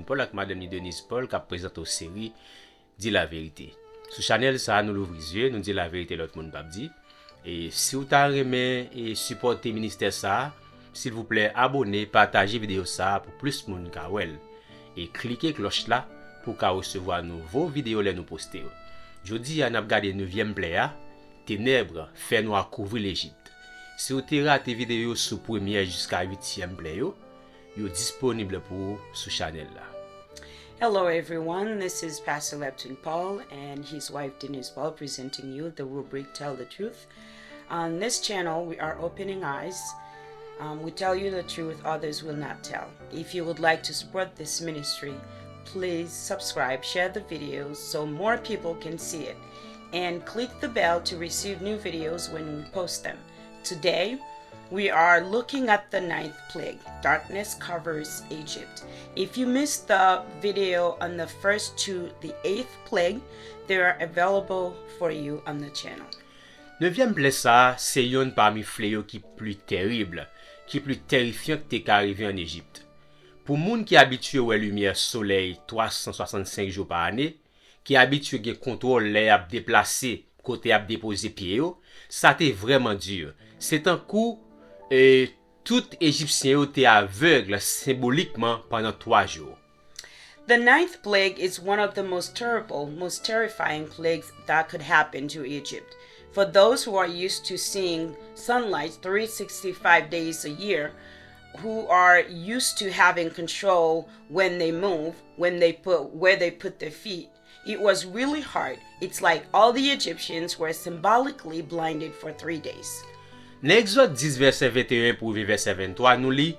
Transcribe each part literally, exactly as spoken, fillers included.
Paul ak madanm li Denise Paul k ap prezante w seri Di Laverite. Sou chanèl sa a, nou louvri zye, nou di laverite lòt moun p ap di. E si w ta renmen e sipòte ministè sa a, silvouplè abòne, pataje videyo sa a pou plis moun ka wè l. E klike klòch la pou w ka resevwa nouvo videyo lè nou poste yo. Jodi a, n ap gade nevyèm plè a, Tenèb, fènwa kouvri Lejip. Si w te rate videyo sou premyè jiska uityèm plè yo, yo disponib pou ou sou chanèl la. Hello, everyone. This is Pastor Lepton Paul and his wife Denise Paul presenting you the rubric Tell the Truth. On this channel, we are opening eyes. Um, we tell you the truth others will not tell. If you would like to support this ministry, please subscribe, share the videos so more people can see it, and click the bell to receive new videos when we post them. Today, we are looking at the ninth plague. Darkness covers Egypt. If you missed the video on the first two, the eighth plague, they are available for you on the channel. Nevyèm plè sa a se yonn pami fleyo ki pli tèrib, ki pli tèrifyan ki te ka rive ann Ejip. Pou moun ki abitye wè limyè solèy twa san swasannsenk jou pa ane, ki abitye gen kontwòl lè y ap deplase kote y ap depoze pye yo, sa te vrèman di. Se tankou e, tout Ejipsyen yo te avèg senbolikman pandan twa jou. The ninth plague is one of the most terrible, most terrifying plagues that could happen to Egypt. For those who are used to seeing sunlight three sixty-five days a year, who are used to having control when they move, when they put where they put their feet, it was really hard. It's like all the Egyptians were symbolically blinded for three days. Nan Egzòd dis vèsè venteyen pou rive vèsè venntwa, nou li,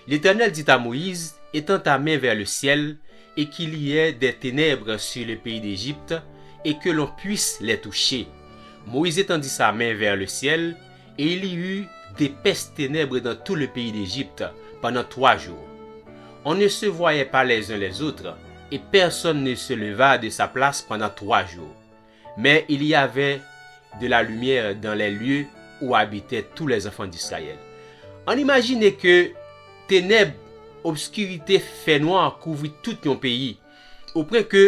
Letènèl dit à Moïse, étends ta main vers le ciel, et qu'il y ait des ténèbres sur le pays d'Égypte, et que l'on puisse les toucher. Moïse étendit sa main vers le ciel, et il y eut d'épaisses ténèbres dans tout le pays d'Égypte pendant trois jours. On ne se voyait pas les uns les autres, et personne ne se leva de sa place pendant trois jours. Mais il y avait de la lumière dans les lieux où habitaient tous les enfants d'Israël. Ann imajine ke tenèb, obskirite, fènwa kouvri tout yon peyi, opwen ke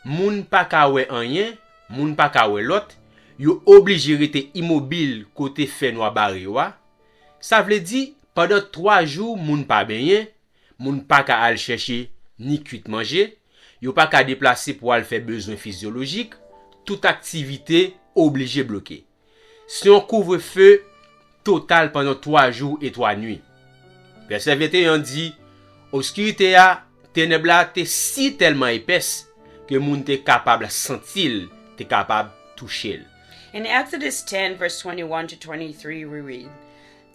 moun pa ka wè anyen, moun pa ka wè lòt, yo oblije rete imobil kote fènwa bare yo a. Sa vle di, pandan twa jou, moun pa benyen, moun pa ka al chèche ni kwit manje, yo pa ka deplase pou al fè bezwen fizyolojik, tout aktivite oblije bloke. Se yon kouvrefe total pandan twa jou e twa nwi. Vèsè venteyen an di, obskirite a, tenèb la te si tèlman epès ke moun te kapab santi l, te kapab touche l. In Exodus ten, verse twenty-one to twenty-three, we read,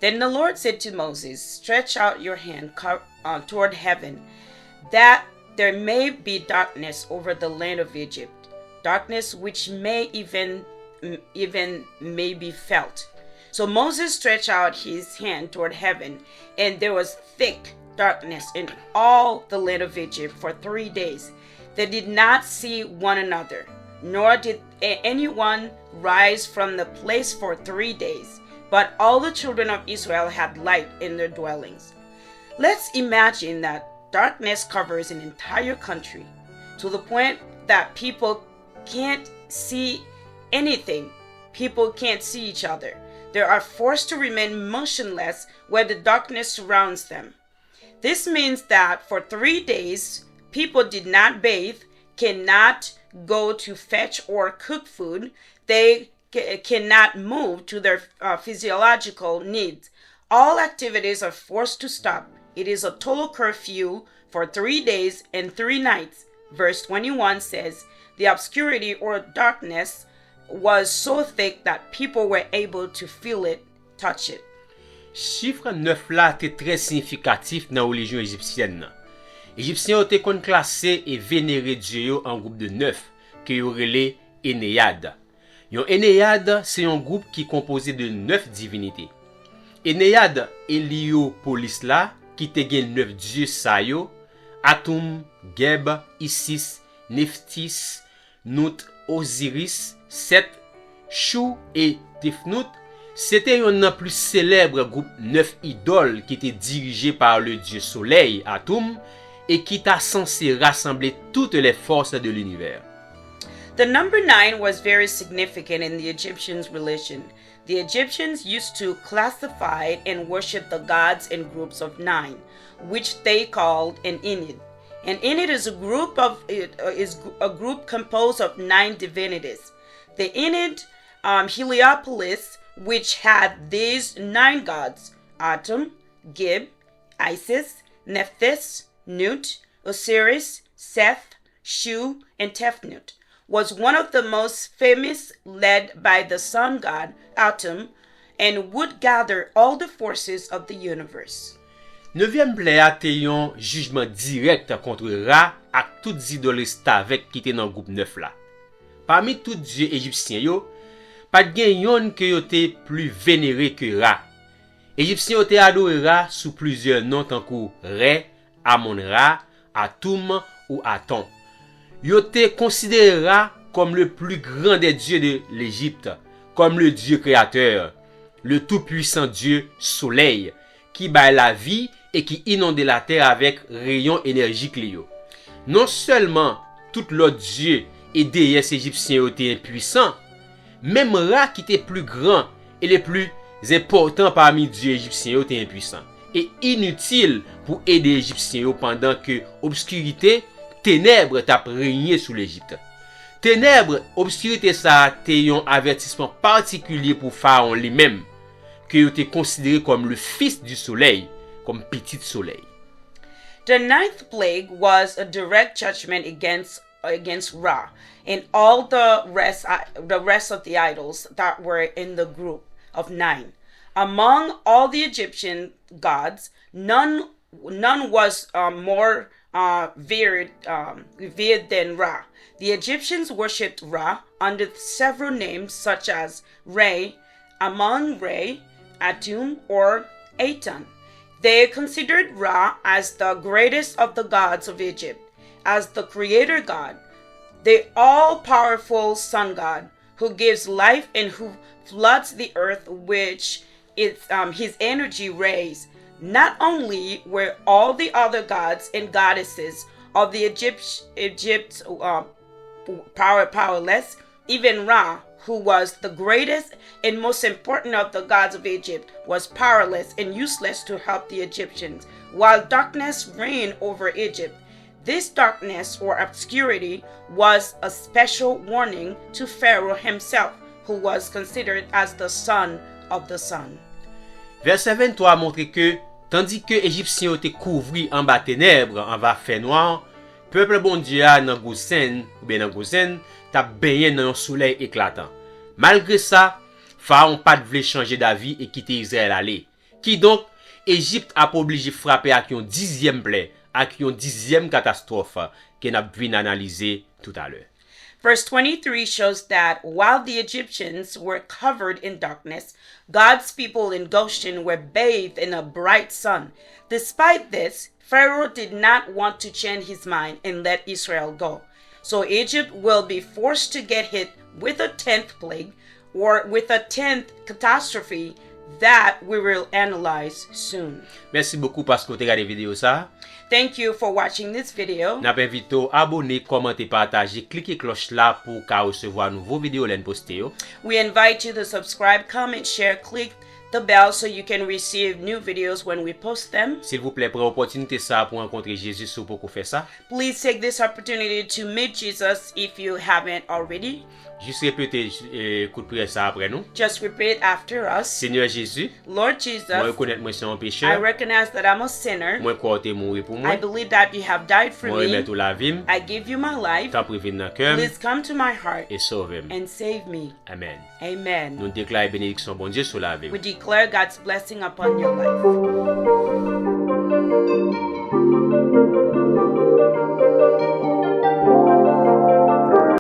Then the Lord said to Moses, Stretch out your hand co- uh, toward heaven, that there may be darkness over the land of Egypt, darkness which may even even may be felt. So Moses stretched out his hand toward heaven, and there was thick darkness in all the land of Egypt for three days. They did not see one another, nor did a- anyone rise from the place for three days. But all the children of Israel had light in their dwellings. Let's imagine that darkness covers an entire country to the point that people can't see anything. People can't see each other. They are forced to remain motionless where the darkness surrounds them. This means that for three days, people did not bathe, cannot go to fetch or cook food. They ca- cannot move to their uh, physiological needs. All activities are forced to stop. It is a total curfew for three days and three nights. Verse twenty-one says, The obscurity or darkness was so thick that people were able to feel it, touch it. Chif nèf la te trè siyifikatif nan relijyon ejipsyèn nan. Ejipsyen yo te konn klase e venere dye yo an gwoup de nèf, ke yo rele Eneyad. Yon Eneyad se yon gwoup ki konpoze de nèf divinite. Eneyad Eliyopolis la, ki te gen nèf dye sa yo, Atum, Geb, Isis, Neftis, Nout, Oziris, Sèt, Chou e Tefnout, se te yonn nan pli selèb gwoup nèf idòl ki te dirije pa le dye solèy, Atum, et qui t'a censé rassembler toutes les forces de l'univers. The number nine was very significant in the Egyptians' religion. The Egyptians used to classify and worship the gods in groups of nine, which they called an Ennead. An Ennead is a group of uh, is a group composed of nine divinities. The Ennead um, Heliopolis, which had these nine gods: Atum, Geb, Isis, Nephthys, Nut, Osiris, Seth, Shu, and Tefnut, was one of the most famous, led by the sun god Atum, and would gather all the forces of the universe. Nevyèm plè a te yon jijman dirèk kont Ra ak tout zidòl restavèk ki te nan gwoup nèf la. Pami tout dye ejipsyen yo, pa t gen yonn ke yo te pli venere ke Ra. Ejipsyen yo te adore Ra sou plizyè non tankou Rè, Amon-Ra, Atum ou Aton. Yo te konsidere Ra comme le plus grand des dieux de l'Égypte, comme le Dieu créateur, le tout-puissant Dieu Soleil, ki bay lavi e ki inonde latè avèk reyon enèjik li yo. Non sèlman tout lòt dye e deyès ejipsyen yo te enpwisan, menm Ra ki te pli gran e le pli enpòtan pami dye ejipsyen yo te enpwisan e initil pou ede Ejipsyen yo pandan ke obskirite, tenèb, t ap renye sou Lejip. Tenèb, obskirite sa a te yon avètisman patikilye pou Farawon li menm, ke yo te konsidere kòm le fils du soleil, kòm pitit solèy. The ninth plague was a direct judgment against against Ra and all the rest uh, the rest of the idols that were in the group of nine. Among all the Egyptian gods, none none was uh, more uh, revered, um, revered than Ra. The Egyptians worshipped Ra under several names such as Re, Amon Re, Atum, or Aton. They considered Ra as the greatest of the gods of Egypt, as the creator god, the all powerful sun god who gives life and who floods the earth with its, um, his energy rays. Not only were all the other gods and goddesses of the Egypt, Egypt uh, power, powerless, even Ra, who was the greatest and most important of the gods of Egypt, was powerless and useless to help the Egyptians, while darkness reigned over Egypt. This darkness or obscurity was a special warning to Pharaoh himself, who was considered as the son of the sun. Vèsè venntwa montre ke, tandike Ejipsyen yo te kouvri anba tenèb, anba fènwa, pèp Bondye a nan Gosen, oubyen nan Gosen, t ap benyen nan yon solèy eklatan. Malgre sa, Farawon pa t vle chanje davi e kite Izrayèl ale. Kidonk, Ejip ap oblije frape ak yon dizyèm plè, ak yon dizyèm katastwòf ke n ap vin analize toutalè. Verse twenty-three shows that while the Egyptians were covered in darkness, God's people in Goshen were bathed in a bright sun. Despite this, Pharaoh did not want to change his mind and let Israel go. So Egypt will be forced to get hit with a tenth plague, or with a tenth catastrophe that we will analyze soon. Mèsi bokou paske w te gade videyo sa. Thank you for watching this video. N ap envite w abone, kòmante, pataje, klike klòch la pou w ka resevwa nouvo videyo lè n poste yo. We invite you to subscribe, comment, share, click the bell so you can receive new videos when we post them. Silvouplè, pran opòtinite sa a pou w rankontre Jezi si w poko fè sa. Please take this opportunity to meet Jesus if you haven't already. Jis repete eh, kout priyè sa apre nou. Just repeat after us. Senyè Jezi, Lord Jesus, mwen rekonèt mwen se yon pechè. I recognize that I'm a sinner. Mwen kwè w te mouri pou mwen. I believe that you have died for me. Mwen remèt ou lavi m. I give you my life. Tanpri vin nan kè m. Please come to my heart and save me. E sove m. Amèn. Amen. Nou deklare benediksyon Bondye sou lavi w. We declare God's blessing upon your life.